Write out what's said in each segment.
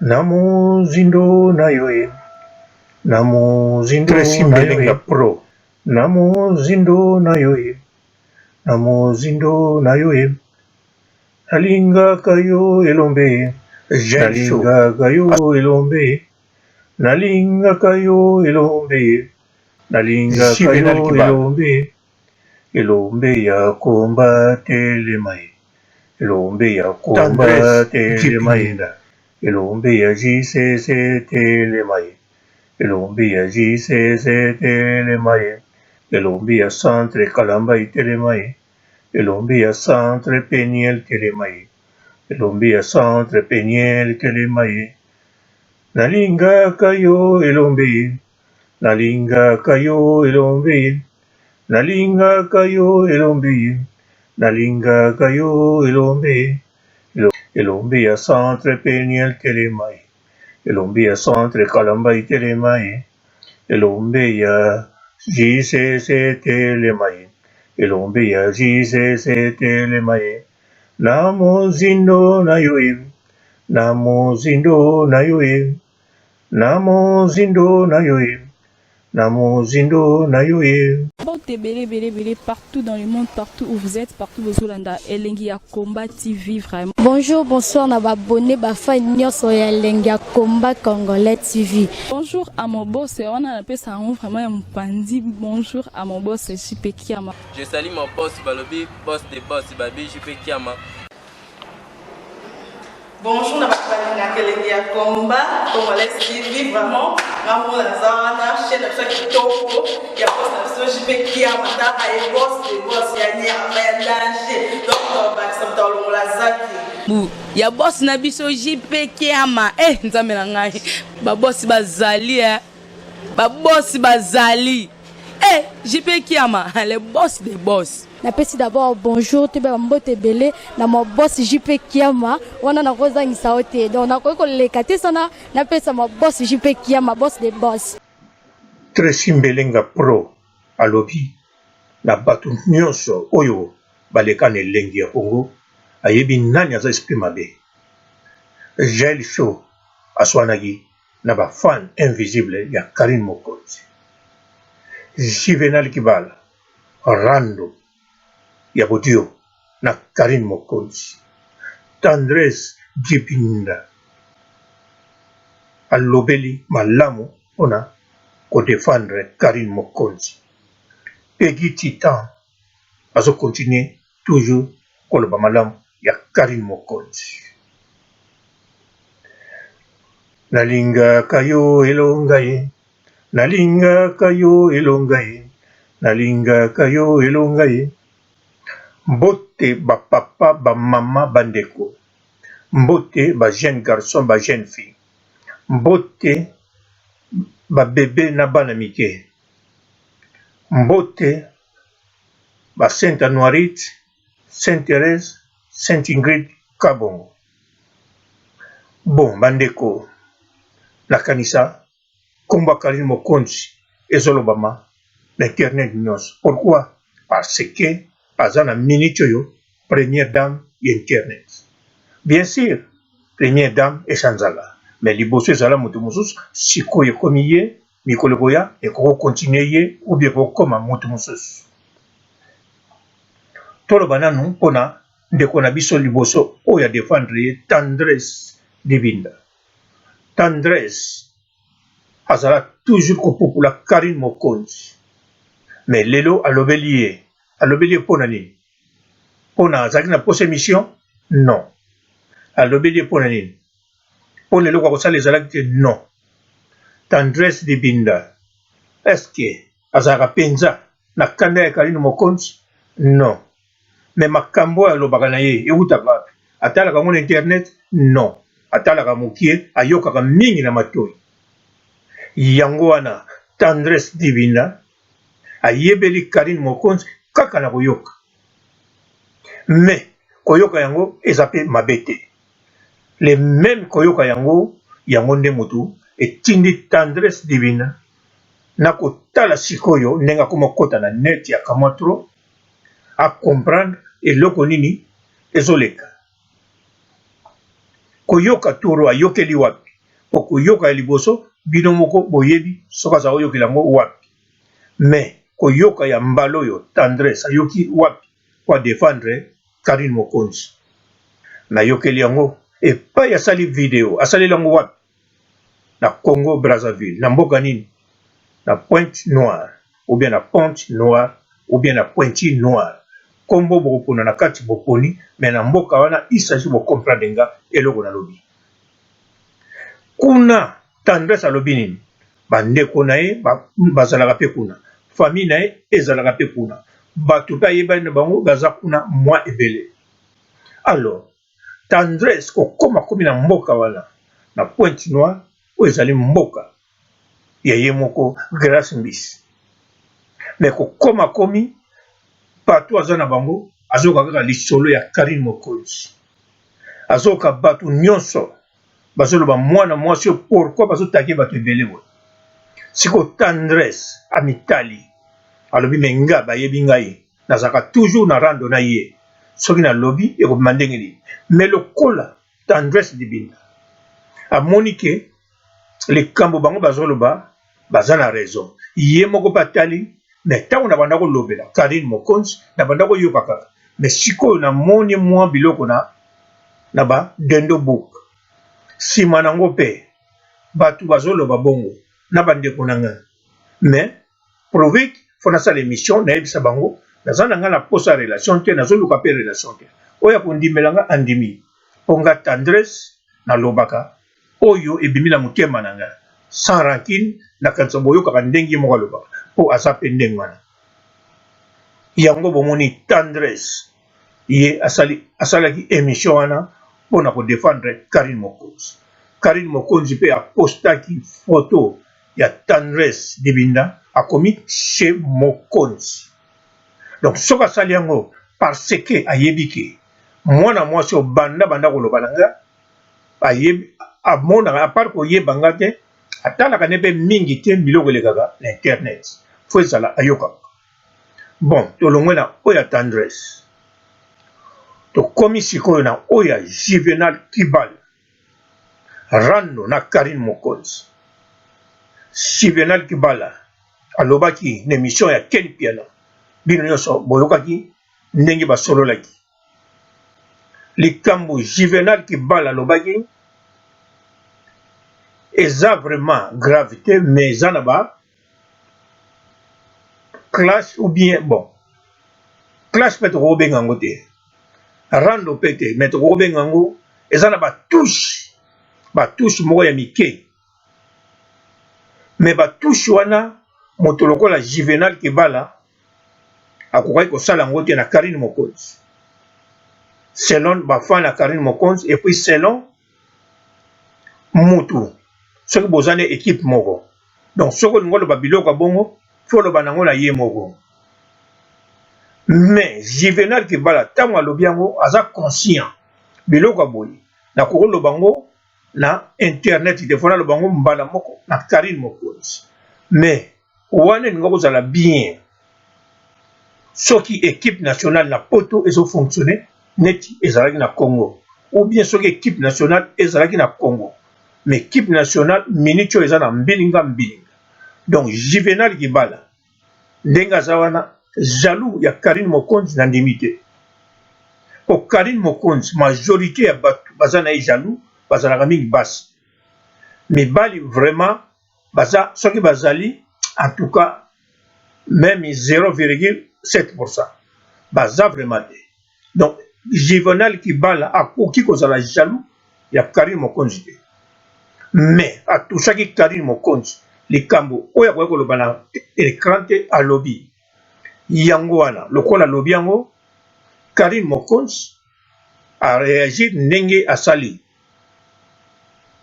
Na mozindo na yo ye, na mozindo Tracy na yo Mbelenga ye, Pro. na mozindo na yo ye, na mozindo na yo ye, nalingaka yo elombe, Jael Show. nalingaka yo elombe, nalingaka yo elombe, nalingaka Juvenal yo Kibala. elombe, elombe ya komba telema ye, elombe ya komba Tendresse telema ye. Djibinda. Elombe ya JCC telema ye, elombe ya JCC telema ye, elombe ya Centre Kalamba telema ye, elombe ya Centre Peniel telema ye, elombe ya Centre Peniel telema ye. Nalingaka yo elombe ye, nalingaka yo elombe ye, nalingaka yo elombe ye, nalingaka yo elombe ye. Elombe ya Centre Peniel telema ye, elombe ya Centre Kalamba telema ye, elombe ya JCC telema ye, elombe ya JCC telema ye. Na mozindo na yo ye, na mozindo na yo ye, na mozindo na yo ye, na mozindo na yo ye. Mbote ebele ebele ebele partout dans le monde, partout où vous êtes, partout bozolanda Elengi ya Combat TV vraiment. Bonjour, bonsoir na ba abonné ba fan nyonso ya Elengi ya Combat Congolais TV. Bonjour à mon boss, wana napesa yango vraiment ya mopanzi. Bonjour à mon boss JP Kiama. Je salue mon boss balobi boss de boss babi JP Kiama. Bonjour na bato balingaka Elengi ya Combat Congolais TV, vraiment ngambo naza wana, chaîne na biso ya kitoko ya boss na biso JP Kiama, taka ye boss de boss ya nyama ya danger, donc tobakisa moto alongola zaki Bu ya boss na biso JP Kiama. Eh, nzambe na ngai, babosi bazali, eh. Babosi bazali, eh, JP Kiama, le boss de boss. Napesi d'abord bonjour toyeba bambote ebele na ma boss JP Kiama wana, nakozangisa yo te, donc nakoki koleka te sana napesa ma boss JP Kiama, boss de boss. Tracy Mbelenga Pro alobi na bato nyonso oyo baleka na Elengi ya Congo, ayebi nani aza esprit mabe. Jael Show aswanaki na bafan invisible ya Karine Mokonzi. Juvenal Kibala, rando ya bodio na Karine Mokonzi. Tendresse Djibinda alobeli malamu mpona kodefendre Karine Mokonzi. Peggy Titan azokontinue toujours koloba malamu ya Karine Mokonzi. Nalingaka yo elonga ye, nalingaka yo elonga ye, nalingaka yo elonga ye. Mbote bapapa, bamama, bandeko, mbote bajeune garçon, bajeune fille, mbote babebe na bana mike, mbote ba Sainte Anuarite, Sainte Thérèse, Sainte Ingrid Kabongo. Bon, bandeko, nakanisa nkombo ya Karine Mokonzi ezolobama na internet nyonso. Pourquoi? Parce que aza na minute oyo première dame ya internet. Bien sûr, première dame eza nzala, mais liboso ezala moto mosusu, sikoyo ekomi ye, mikolo ekoya ekoko continue ye ou bien ekokoma moto mosusu. Toloba nanu mpona ndeko na biso liboso oyo adefendre ye, Tendresse Dibinda. Tendresse azala toujours kopupula Karine Mokonzi, mais lelo alobeli ye. Alobeli ye mpona nini? Mpona azalaki na posa émission? Non. Alobeli ye mpona nini? Mpona eloko ya kosala ezalaki te? Non. Tendresse Dibinda, est-ce azalaka mpenza na kanda ya Karine Mokonzi? Non. Mais makambo oyo alobaka na ye eutaka wapi? Atalaka yango na internet? Non. Atalaka mokie, ayokaka mingi na matoi. Yango wana Tendresse Dibinda ayebeli Karine Mokonzi kaka na koyoka. Mais koyoka yango eza mpe mabe te. Le même koyoka yango, yango nde motu etindi Tendresse Dibinda na kotala sikoyo ndenge akoma kota na net ya kamwa trop, acomprendre eloko nini ezoleka. Koyoka toro ayokeli wapi? Po koyoka ya liboso bino moko boyebi soki aza koyokela yango wapi. Mais koyoka ya mbala oyo Tendresse ayoki wapi po a defendre Carine Mokonzi? Nayokeli yango epayi asali video asaleli yango wapi? Na Congo Brazzaville na mboka nini? Na Pointe Noire ou bien na Pointe Noire ou bien na Pointi Noire kombo bokopona na kati boponi mais na mboka wana il s'agit bo comprendre nga eloko nalobi. Kuna Tendresse alobi nini? Ba ndeko na ye bazalaka pe kuna, famille na ye ezalaka pe kuna, batu pe ayebani na bango baza kuna mwa ebele. Alors Tendresse kokoma akomi na mboka wana na Pointe Noire oyo ezali mboka ya ye moko Grace Mbisi, mais kokoma akomi batu aza na bango azoyoka kaka lisolo ya Carine Mokonzi, azoyoka batu nionso bazoloba mwana mwasi oyo pourquoi bazo tague batu ebele boye sikoyo tendresse amitali alobi me nga bayebi ngai nazalaka toujours na rando na ye soki nalobi ekobima ndenge nini me lokola tendresse dibinda amoni ke likambo bango bazoloba baza na raison ye moko pe atali me ntango na banda kolobela Carine Mokonzi na banda koyoka kaka me sikoyo namoni mwa biloko na na ba dendo book sima nango pe batu bazoloba bongo na ba ndeko na nga mais prouve faut nasala emission nayebisa bango naza na nga na posa ya relation te nazoluka pe relation te oyo akondimela nga andimi po nga tendresse nalobaka oyo ebimi na motema na nga sans rancune nakanisa boyokaka ndenge ye moko alobaka po aza pe ndenge wana yango bomoni tendresse ye asali asalaki emission wana pona ko defendre Carine Mokonzi. Carine Mokonzi pe apostaki photo ya Tendresse Dibinda akomi chez Mokonzi. Donc soki asali yango parce que ayebi ke mwana mwasi oyo banda banda koloba na nga ayebi amonaka apart koyeba nga te atalaka ne pe mingi te biloko elekaka na internet faut ezala ayokaka. Bon tolongwe na oyo ya tendresse tokomi sikoyo na oyo ya Juvenal Kibal rando na Carine Mokonzi. Juvenal Kibala alobaki na emission ya Ken Mpiana, bino nyonso boyokaki ndenge basololaki likambo. Juvenal Kibala alobaki eza vraiment grave te, mais eza na ba clash ou bien bon clash mpe tokoki kobenga yango te rando mpe te mais tokoki kobenga yango eza na batouche batouche moko ya mike mais batouche wana moto lokola Juvenal Kibala akokaki kosala yango te na Carine Mokonzi selon bafan ya Carine Mokonzi et puis selon mutu soki boza na equipe moko donc soki olingi oloba biloko ya bongo fo oloba nango na ye moko mais Juvenal Kibala ntango alobi yango aza conscient biloko ya boye nakoki koloba yango na internet te fo naloba yango mbala moko na Carine Mokonzi mais wana elinga kozala bien soki equipe nationale na poto ezo fonctionner neti ezalaki na Congo ou bien soki equipe nationale ezalaki na Congo mais equipe nationale minute oyo eza na mbilinga mbilinga donc Juvenal Kibala ndenge aza wana jaloux ya Carine Mokonzi na ndimi te po Carine Mokonzi majorité ya bato baza na ye jaloux bazalaka mingi basi mibali vraiment baza soki bazali en tout cas meme 0,7% baza vraiment te donc Juvenal Kibala akoki kozala jaloux ya Carine Mokonzi te mais atouchaki Carine Mokonzi likambo oyo akoki koloba na ecran te alobi yango wana lokola alobi yango Carine Mokonzi a reagir ndenge asali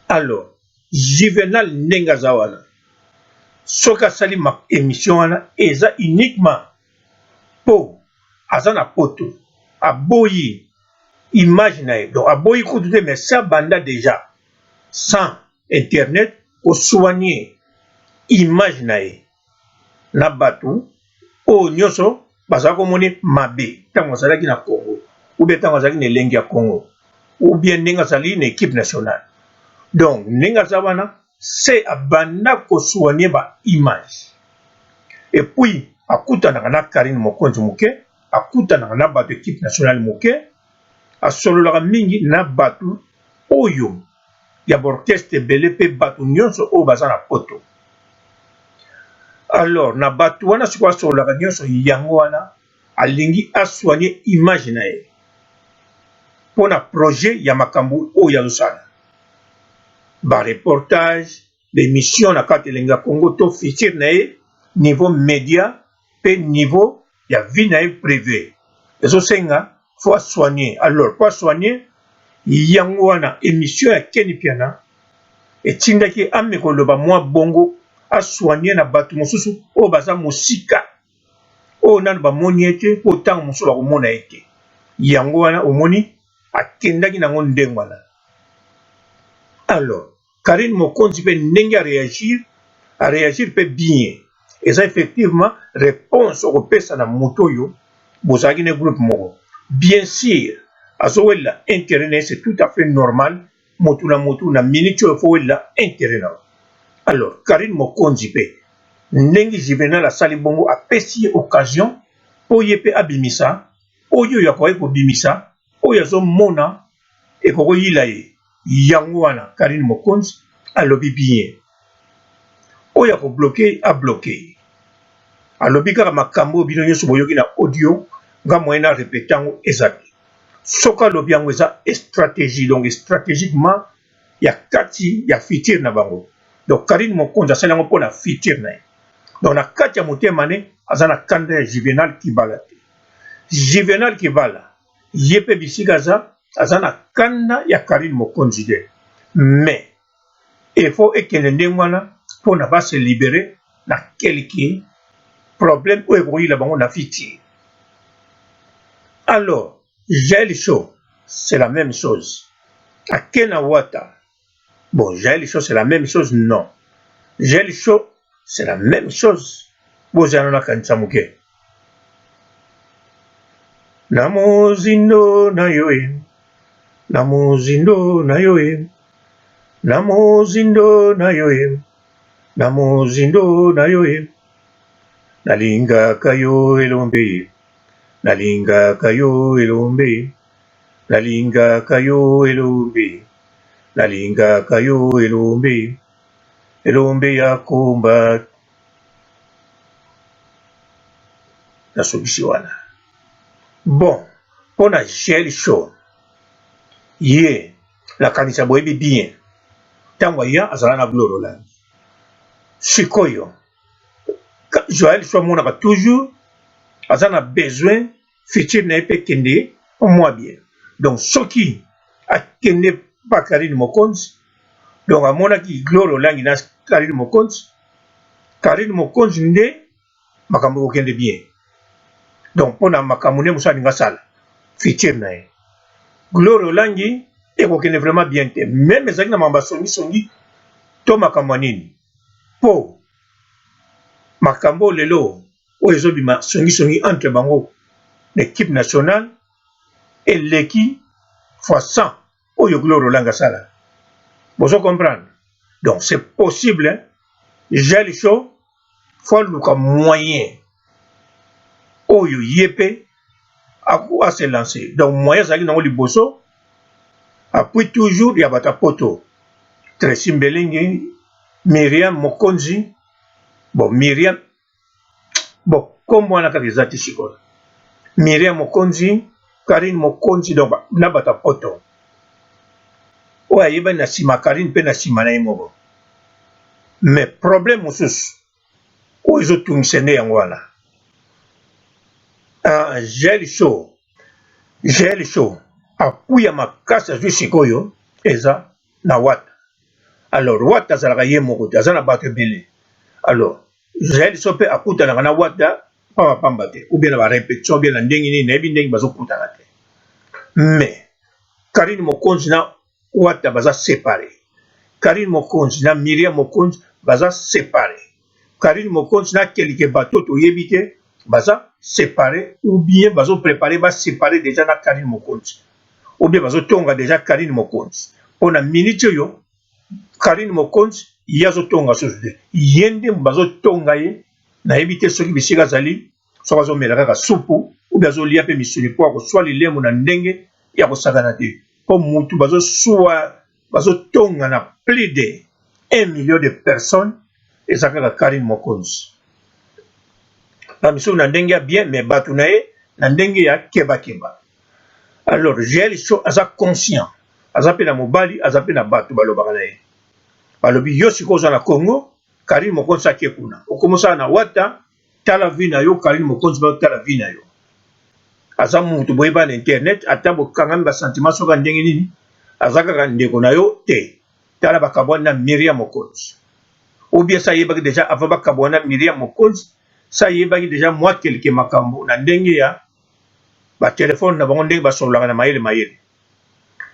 alors Juvenal ndenge aza wana soki asali emission wana eza uniquement po aza na poto aboyi image na ye donc aboyi kutu te mais sa banda dejà sans internet ko soigner image na ye na batu oyo nioso bazalaki komona mabe tango azalaki na Congo ou bien tango azalaki na elengi ya Congo ou bien ndenge azali na equipe nationale. Donc ndenge aza wana se abanda ko soigner ba image et puis akutanaka na Carine Mokonzi moke, akutanaka na bato equipe nationale moke, asololaka mingi na bato oyo ya baorchestre ebele mpe bato nyonso oyo baza na poto. Alors na bato wana sikoyo asololaka nyonso, yango wana alingi asoigne image na ye mpo na projet ya makambo oyo azosala, ba reportage, baémission na kati Elengi ya Congo to futur na ye niveau média mpe niveau ya vie na ye privé ezosenga faut asoigne. Alors po asoigne yango wana, émission ya Keni Piana etindaki ame koloba mwa bongo, asoigne na bato mosusu oyo baza mosika, oyo nanu bamoni ye te, mpo ntango mosusu bakomona ye te. Yango wana omoni akendaki nango ndenge wana. Alors Karine Mokonzi mpe ndenge aréagir, aréagir mpe bien. Eza effectivement réponse okopesa na moto oyo bozalaki na groupe moko. Bien sûr azowelela intérêt na ye, c'est tout à fait normal. Motu na motu na minute oyo faut welela intérêt na yo. Alors Karine Mokonzi mpe ndenge Juvenal asali bongo, apesi ye occasion mpo ye mpe abimisa oyo oyo akoki kobimisa, oyo azomona ekokoyila ye. Yango wana Karine Mokonzi alobi bien, oyo akobloquer, abloquer. Alobi kaka makambo oyo bino nyonso boyoki na audio. Nga moyen na répéter yango eza te. Soki alobi yango, eza stratégie, donc stratégiquement ya kati ya futur na bango. Donc Karine Mokonzi asali yango mpona futur na ye. Donc na kati ya motema ne aza na kanda ya Juvenal Kibala te. Juvenal Kibala ye mpe bisika aza, aza na kanda ya Karine Mokonzi te, mais il faut ekende ndenge wana mpona base libérer na quelque problème oyo ekoyila bango na futur. Alors Jael Show, c'est la même chose, ake na Wata. Bon, Jael Show, c'est la même chose. Non, Jael Show, c'est la même chose. Bozala nakanisa moke na mozindo na yo e, na mozindo na yo e, na mozindo na yo e, na mozindo na yo e, nalingaka yo elombe, nalingaka yo elombe, nalingaka yo elombe, nalingaka yo elombe, elombe ya komba. Nasukisi wana. Bon, mpona Gel Show, ye nakanisa boyebi bien, ntango aya azala na Gloire Olangi. Sikoyo Joel Show amonaka toujours aza na besoin futur na ye mpe ekende mwa bien. Donc soki akende pa Karine Mokonzi, donc amonaki Gloire Olangi na Karine Mokonzi, Karine Mokonzi nde makambo ekokende bien. Donc mpona makambo nde mosu alingi asala futur na ye, Gloire Olangi ekokende vraiment bien te, même ezalaki na makambo ya songisongi to makambo ya nini, mpo makambo lelo oyo ezobima songisongi entre bango na équipe nationale eleki fois 100 oyo Gloire Olangi asala. Bozo comprendre? Donc c'est possible Jael Show faut aluka moyen oyo ye mpe ase lancer. Donc moyen azalaki nango liboso, appui toujours ya bato ya poto, Tracy Mbelingi, Miriam Mokonzi. Bon, Miriam, bon, kombo wana kaka eza ti sikoyo, Miriam Mokonzi, Karine Mokonzi. Donc na bato ya poto oyo ayebani na nsima Karine mpe na nsima na ye moko. Mais problème mosusu oyo ezotungisa nde yango wana, Gel Show. Gel Show appui ya makasi azwi sikoyo eza na Wata. Alors Wata azalaka ye moko te, aza na bato ebele. Alors Jael Show mpe akutanaka na Wata pamba pamba te, ou bien na barépétition, ou bien na ndenge nini, nayebi ndenge bazokutana te. Mais Karine Mokonzi na Wata baza séparé, Karine Mokonzi na Miriam Mokonzi baza séparé, Karine Mokonzi na kelike bato toyebi te baza séparé, ou bien bazoprépare baséparé déjà na Karine Mokonzi, ou bien bazotonga déjà Karine Mokonzi. Mpona minute oyo Carine Mokonzi ye azotonga susu te, ye nde bazotonga ye. Nayebi te soki bisika azali, soki azomela kaka supu ubi azolia mpe misuni mpo akoswa lilemo na ndenge ya kosakana te, mpo mutu bazoswa bazotonga na plus de 1 million de personnes eza kaka Carine Mokonzi. Ba misusu na ndenge ya bien mais bato na ye na ndenge ya kebakeba. Alors Jael Show aza conscient, aza mpe na mobali, aza mpe na bato balobaka na ye. Balobi yo sikoyo oza na Congo, Carine Mokonzi ake kuna, okomosala na Wata, tala vie na yo, Carine Mokonzi batala vie na yo. Aza mutu boyeba na internet, ata bokangami ba sentiment soki ndenge nini, aza kaka ndeko na yo te. Tala bakabwani na Miriam Mokonzi. Ou bien sa yebaki deja avant bakabwana na Miriam Mokonzi, sa yebaki deja mwa quelque makambo na ndenge ya ba telephone na bango ndenge basololaka na mayele mayele.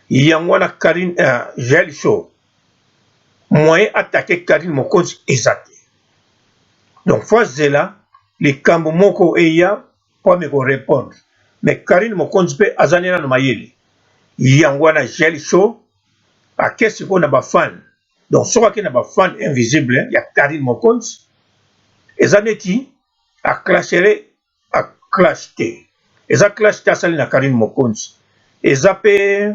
Yango wana Carine Jael Show moyen attaquer Carine Mokonzi eza te. Donc faut azela likambo moko eya po ame ko repondre. Mais Carine Mokonzi pe aza nde nano mayele. Yango wana Jael Show ake sikoyo na ba fan. Donc soki ake na ba fan invisible ya Carine Mokonzi eza neti a clashere a clash te. Eza clash te asali na Carine Mokonzi. Eza pe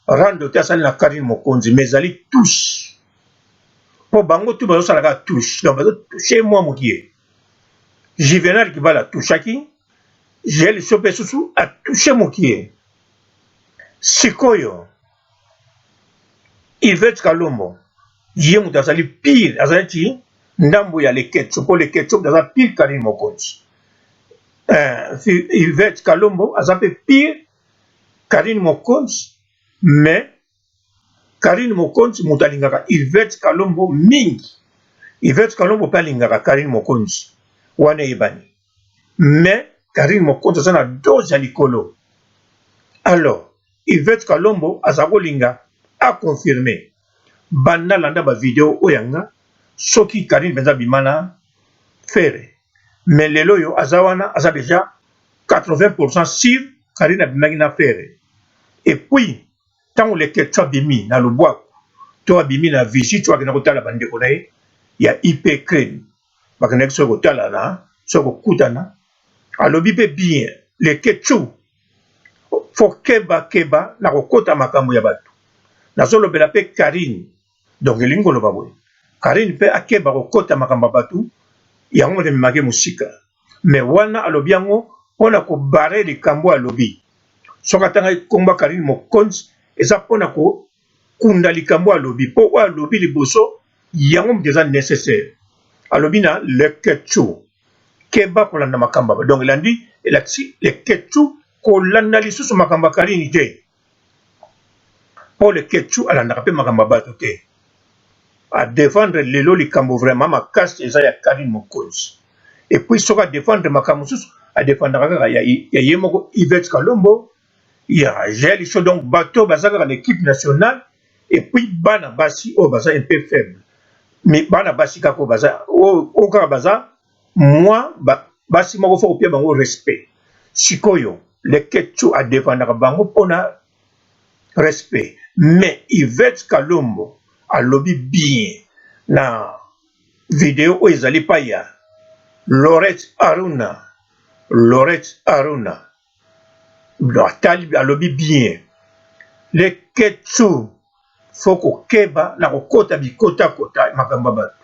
rando te asali na Carine Mokonzi mais ezali touche. Po bango tout bazosala kaka touche. Donc bazo toucher mwa mokie. Juvenal Kibala touchaki, Jael Show pe susu a toucher mokie. Sikoyo Yvette Kalombo ye moto azali pire, azali ti ndambo ya Leketchou po Leketchou moto aza pire Carine Mokonzi. Yvette Kalombo aza pe pire Carine Mokonzi mais Carine Mokonzi moto alingaka Yvette Kalombo mingi. Yvette Kalombo pe alingaka Carine Mokonzi wana eyebani. Mais Carine Mokonzi aza na dose ya likolo. Alors Yvette Kalombo aza kolinga a confirmer banda landa ba video oyo ya nga soki Carine penza abima na Ferre mais lelo oyo aza wana aza dejà 80% sur Carine abimaki na Ferre et puis tango Leketchou abimi na lobwaku to abimi na visite oyo akenda kotala ba ndeko na ye ya IP Crane bakendaki soki kotalana soki kokutana alobi pe bien Leketchou faut keba keba na kokota makambo ya bato nazolobela pe Carine donc elingi koloba boye Carine pe akeba kokota makambo ya bato yango moto ememaki mosika mais wana alobi yango mpona kobare likambo alobi soki atangaki kombo ya Carine Mokonzi eza mpona kokunda likambo alobi mpo oyo alobi liboso yango moto eza necessaire alobi na Leketchou keba kolanda makambo ya donc elandi elakisi Leketchou kolanda lisusu makambo ya Carine te mpo Leketchou alandaka mpe makambo ya bato te a defendre lelo likambo vraiment makasi eza ya Carine Mokonzi et puis soki a defendre makambo mosusu a defendaka kaka ya ye moko Yvette Kalombo ya Jael Show donc bato baza kaka na équipe nationale et puis bana basi oyo baza un peu faible mais bana basi kaka oyo baza oyo kaka baza mwa basi moko fo kopia bango respect sikoyo Leketchou a defendaka bango mpona respect mais Yvette Kalombo alobi bien na video oyo ezali pa ya Laurette Aruna Laurette Aruna atali alobi bien Leketchou fo kokeba na kokota bikotakota makambo ya bato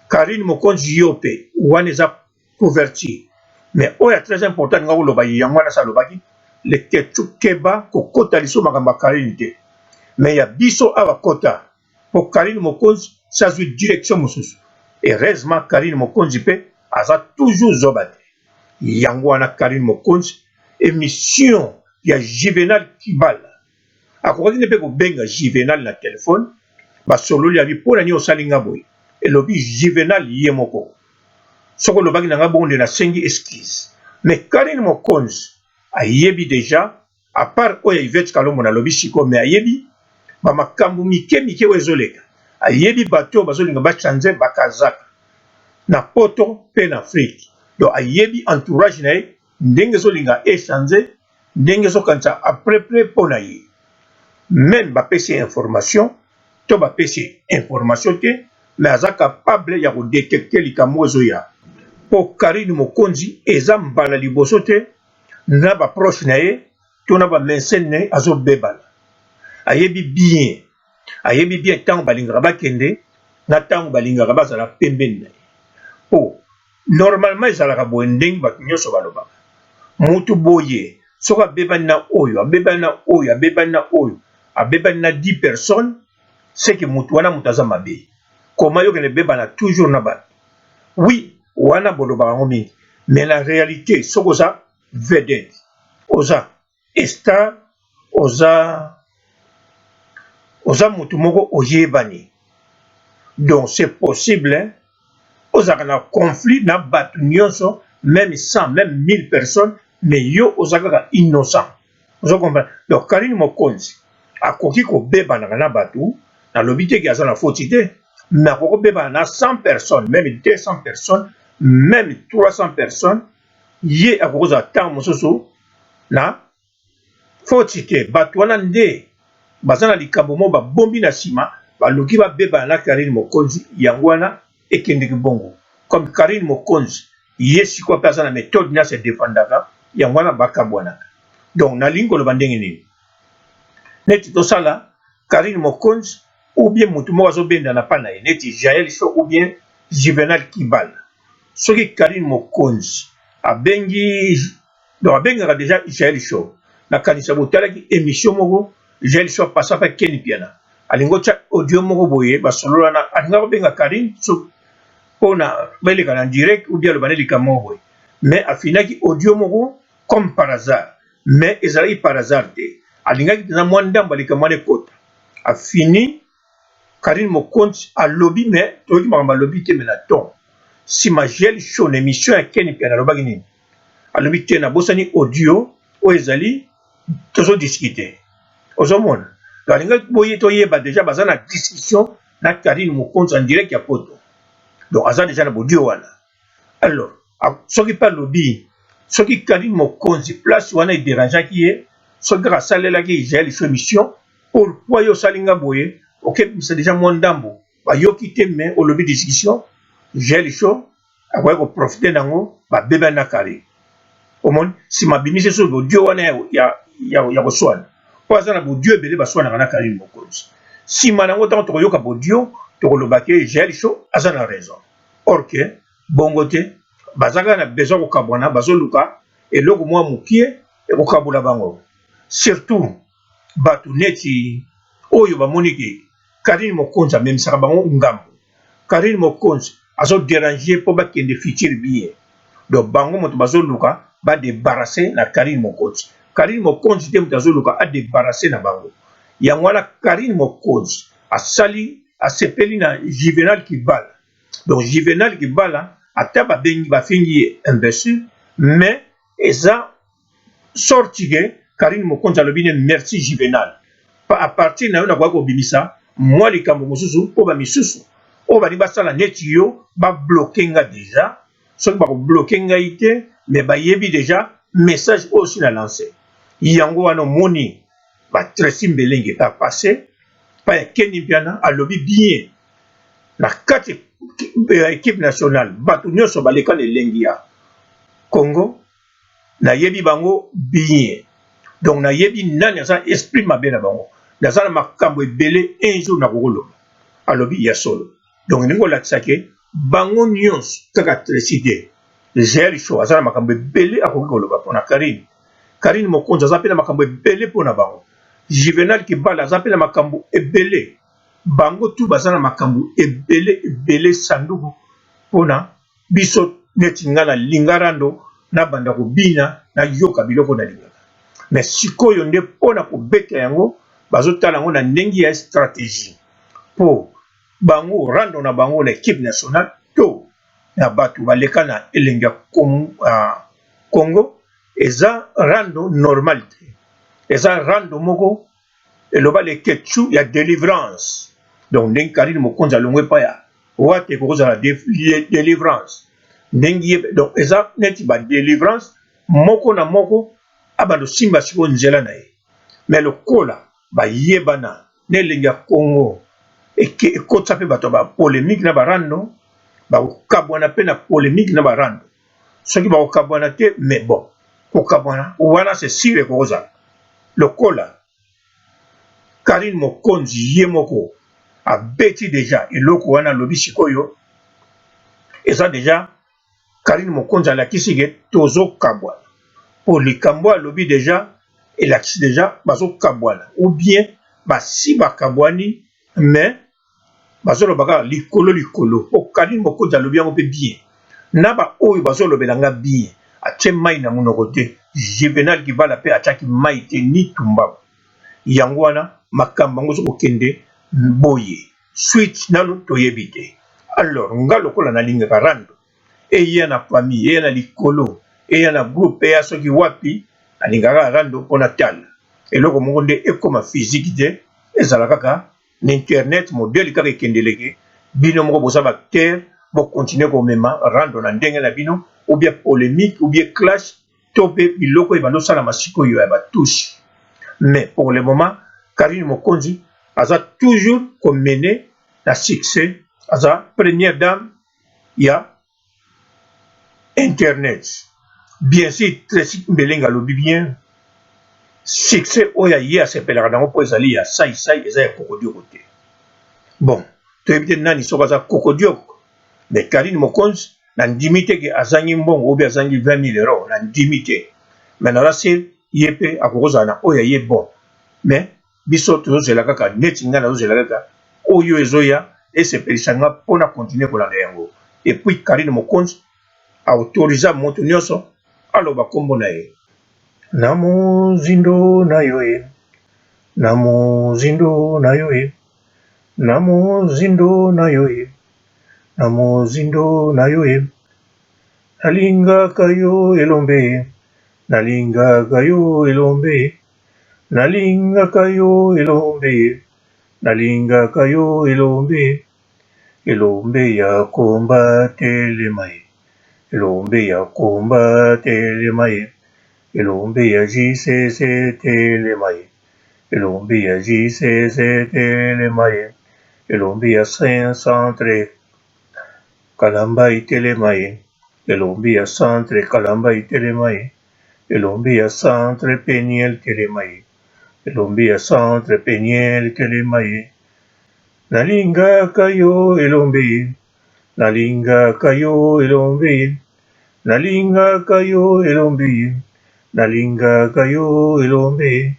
Carine Mokonzi yo pe wana eza couverture mais oyo ya très important nga koloba yango wana sa alobaki Leketchou keba kokota lisusu makambo ya Carine te mais ya biso awa kota po Carine Mokonzi si azwi direction mosusu heureusement Carine Mokonzi pe aza toujours zoba te yango wana Carine Mokonzi émission ya Juvenal Kibala akokaki nde mpe kobenga Juvenal na telefone basololi abi mpo na nini osali nga boye elobi Juvenal ye moko soki olobaki na nga bongo nde nasengi excuse mais Carine Mokonzi ayebi deja à part oyo ya Yvette Kalombo nalobi sikoyo mais ayebi ba makambo mike mike oyo ezoleka ayebi bato oyo bazolinga ba change bakazaka na poto mpe na Afrique donc ayebi entourage na ye ndenge ezolinga echange ndenge ezokanisa à peu près mpo na ye meme bapesi ye information. to bapesi information te, mais aza capable ya kodetecte likambo ezoya. Mpo Carine Mokonzi eza mbala liboso te na baproche na ye to na bamesene na ye azobebana. Ayebi bien, ayebi bien ntango balingaka bakende na ntango balingaka bazala pembeni na ye. Mpo normalement ezalaka boye ndenge bato nyonso balobaka, mutu boye soki abebani na oyo, abebani na oyo, abebani na oyo, abebani na 10 personnes, c'est que mutu wana mutu aza mabe. Koma yo kende bebana toujours na bato? Oui, wana bolobaka yango mingi, mais na réalité soki oza vedette, oza star, oza mutu moko oyebani, donc c'est possible ozalaka na conflit na bato nyonso, même 100, même 1000 personnes, mais yo oza kaka innocent. Ozo comprendre? Donc Karine Mokonzi akoki kobebanaka na bato, nalobi te ke aza na foti te, mais akoki kobebana na 100 personnes, même 200 personnes, même 300 personnes. Ye akoki kozala ntango mosusu na foti te. Bato wana nde baza na likambo moko babombi na nsima, baluki babebana na Karine Mokonzi. Yango wana ekendeki bongo. Comme Karine Mokonzi ye sikoyo mpe aza na méthode nyonso edefendaka, yango wana bakabwanaka. Donc nalingi koloba ndenge nini, neti tosala Karine Mokonzi ou bien motu moko azobendana mpa na ye neti Jael Show ou bien Juvenal Kibala. Soki Karine Mokonzi abengi, donc abengaka déjà Jael Show, nakanisa botalaki émission moko, Jael Show apasa mpe Ken Piana, alingi otya audio moko boye basolola na alinga kobenga Karine so mpona baleka na direct ou bien aloba ne likambo moko boye, mais afinaki audio moko comme par hasard. Mais ezalaki par hasard te, alingaki mpenza mwa ndambo ya likambo wana ekota. Afini, Karine Mokonzi alobi, mais toyoki makambo alobi te, mais na ton nsima Jael Show na émission ya Ken Piana alobaki nini? Alobi te, nabosani audio oyo ezali, tozodiscute. Ozomona, donc alingaki boye toyeba déjà baza na discussion na Karine Mokonzi en direct ya poto. Donc aza déjà na baudio wana. Alors soki mpe alobi, soki Karine Mokonzi place wana ederangeaki ye, soki kaka asalelaki Jael Show émission, pourquoi yo osali nga boye, okebimisa déjà mwa ndambo, bayoki te, mais olobi discussion, Jael Show akoki koprofite nango, babebani na Karine. Omoni, nsima abimisi so baudio wana ya koswana, mpo aza na baudio ebele baswanaka na Karine Mokonzi. Nsima nango, ntango tokoyoka baudio, tokoloba ke Jael Show aza na raison, or ke bongo te. Baza kaka na besoin kokabwana, bazoluka eloko mwa mokie ekokabola bango, surtout bato neti oyo bamoni ke Karine Mokonzi amemisaka bango ngambo, Karine Mokonzi azoderange mpo bakende futur bien. Donc bango moto bazoluka badebarase na Karine Mokonzi, Karine Mokonzi te moto azoluka adebarase na bango. Yango wana Karine Mokonzi asali asepeli na Juvenal Kibala. Donc Juvenal Kibala, ata babengi bafingi ye imbécile, mais eza sorti ke Karine Mokonzi alobi ne merci Juvenal, à partir na yo nakoki kobimisa mwa likambo mosusu mpo bamisusu oyo balingi basala neti yo babloke nga déjà. Soki bakobloke ngai te, mais bayebi déjà message oyo si na lance. Yango wana omoni batresi mbelenge apasse pa ya Keni Mpiana, alobi bien na kati ya équipe nationale, bato nyonso baleka na Elengi ya Congo, nayebi bango bien, donc nayebi nani aza esprit mabe na bango. Naza na makambo ebele, un jour nakokoloba. Alobi ya solo. Donc ndenge olakisa ke bango nyonso, kaka Tresi te, Jael Show aza na makambo ebele akoki koloba mpona Karine, Karine Mokonzi aza mpe na makambo ebele mpona bango, Juvenal Kibala aza mpe na makambo ebele. Bango tu baza na makambo ebele ebele sanduku mpona biso. Neti nga nalinga rando, nabanda kobina, nayoka biloko nalingaka, mais sikoyo nde mpona kobeta yango, bazotala yango na ndenge ya stratégie, mpo bango rando na bango na équipe nationale to na bato baleka na Elengi ya Congo eza rando normal te, eza rando moko eloba Leketchu ya délivrance. Donc ndenge Karine Mokonzi alongwe epai ya wate, ekokozala délivrance ndenge ye. Donc eza neti badélivrance moko na moko abanda osimba sikoyo nzela na ye, mais lokola bayebana na Elengi ya Congo. Ekotisa mpe bato ya bapolémique na barando, bakokabwana mpe na polémique na barando. Soki bakokabwana te, mais bon, kokabwana wana c'est sûr ekokozala lokola Karine Mokonzi ye moko abeti déjà eloko wana, alobi sikoyo eza déjà. Karine Mokonzi alakisi ke tozokabwana, po likambo alobi déjà elakisi déjà bazokabwana ou bien basi bakabwani, mais bazoloba kaka likolo likolo, po Karine Mokonzi alobi yango mpe bien na baoyo bazolobela bien. Atie mai na monoko te. Juvenal Kivala mpe atiaki mai te ni tumbabu. Yango wana makambo yango ozokokende boye, suite nano toyebi te. Alors nga lokola nalingaka rando eya na famille, eya na likolo, eya na groupe, eya soki wapi, nalingaka rando mpona tala eloko moko nde ekóma physique te, ezala kaka na internet, modèle kaka ekendeleke. Bino moko boza baacteur, bokontinue komema rando na ndenge na bino, ou bien polémique, ou bien clash, to mpe biloko oyo ebanda osalama sikoyo ya batouche. Mais pour le moment, Karine Mokonzi aza toujours komene na succès, aza première dame ya internet. Bien sûr, Tracy Mbelenga alobi bien, succès oyo ye asepelaka nango mpo ezali ya saisai, eza ya kokodioko te. Bon, toyebi te nani soki aza kokodioko, mais Karine Mokonzi nandimi te ke azangi mbongo obi azangi 20 000 euro, nandimi te. Mais naza sûr ye mpe akokozala na oyo ye. Bon, mais biso tozozela kaka, neti ngai nazozela kaka oyo ezoya esepelisa nga mpona continue kolanda yango. Et puis Karine Mokonzi aautorisa moto nyonso aloba nkombo na ye na mozindo na yo ye, na mozindo na yo ye, na mozindo na yo ye, na mozindo na yo ye. Nalingaka yo elombe, nalingaka yo elombe, nalingaka yo elombe, nalingaka yo elombe, elombe ya komba telema ye, elombe ya komba telema ye, elombe ya JCC telema ye, elombe ya JCC telema ye, elombe ya Saint Centre Kalamba etelema ye, elombe ya Centre Kalamba etelema ye, elombe ya Centre Peniel telema ye, elombe ya Centre Peniel telema ye. Nalingaka yo elombe, nalingaka yo elombe, nalingaka yo elombe, nalingaka yo elombe,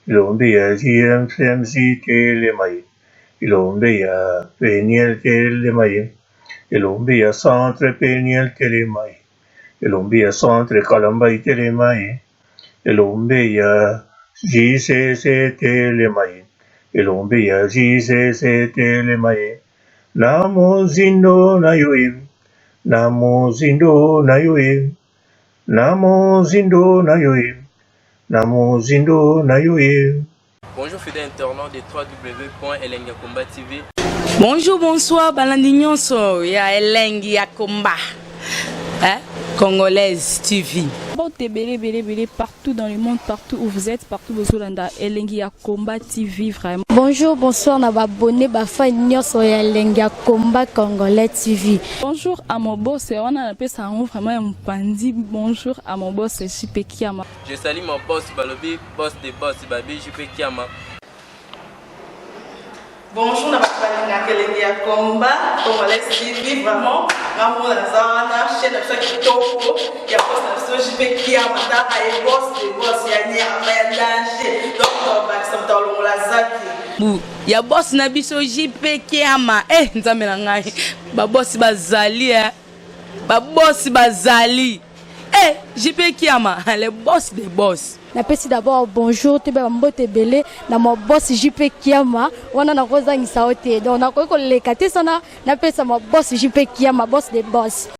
elombe ya JMCMC telema ye, elombe ya Peniel telema ye, elombe ya Centre Peniel telema ye, elombe ya Centre Kalamba etelema ye, elombe ya JCC telema ye, elombe ya JCC telema ye. Na mozindo na yo ye, na mozindo na yo ye, na mozindo na yo ye, na mozindo na yo ye. Bonjour fidèles internautes de www.elengiyakomba TV. Bonjour, bonsoir, balandi nyonso ya Elengi ya Komba, hein? Congolaise TV. Mbote ebele ebele ebele partout dans le monde, partout où vous êtes, partout bozolanda Elengi ya Combat TV vraiment. Bonjour, bonsoir na baabonnés, bafans nyonso ya Elengi ya Combat Congolais TV. Bonjour à mon boss, wana napesa yango vraiment ya mopandi. Bonjour à mon boss JP Kiama. Je salue mon boss Balobi, boss de boss Babi JP Kiama. Bonjour na bato balingaka Elengi ya Combat Congolais TV. Vraiment, nga moko naza wana, chaîne na biso ya kitoko ya boss na biso JP Kiama, taka ye boss de boss ya nyama ya danger. Donc tobakisa moto alongola zaki Bu ya boss na biso JP Kiama. Eh, nzambe na ngai, babosi bazali, eh. Babosi bazali. Eh, JP Kiama, le boss des boss. Napesi d'abord bonjour, toyeba bambote ebele na ma boss JP Kiama. Wana nakozangisa yo te, donc nakoki koleka te sana napesa ma boss JP Kiama, boss de boss.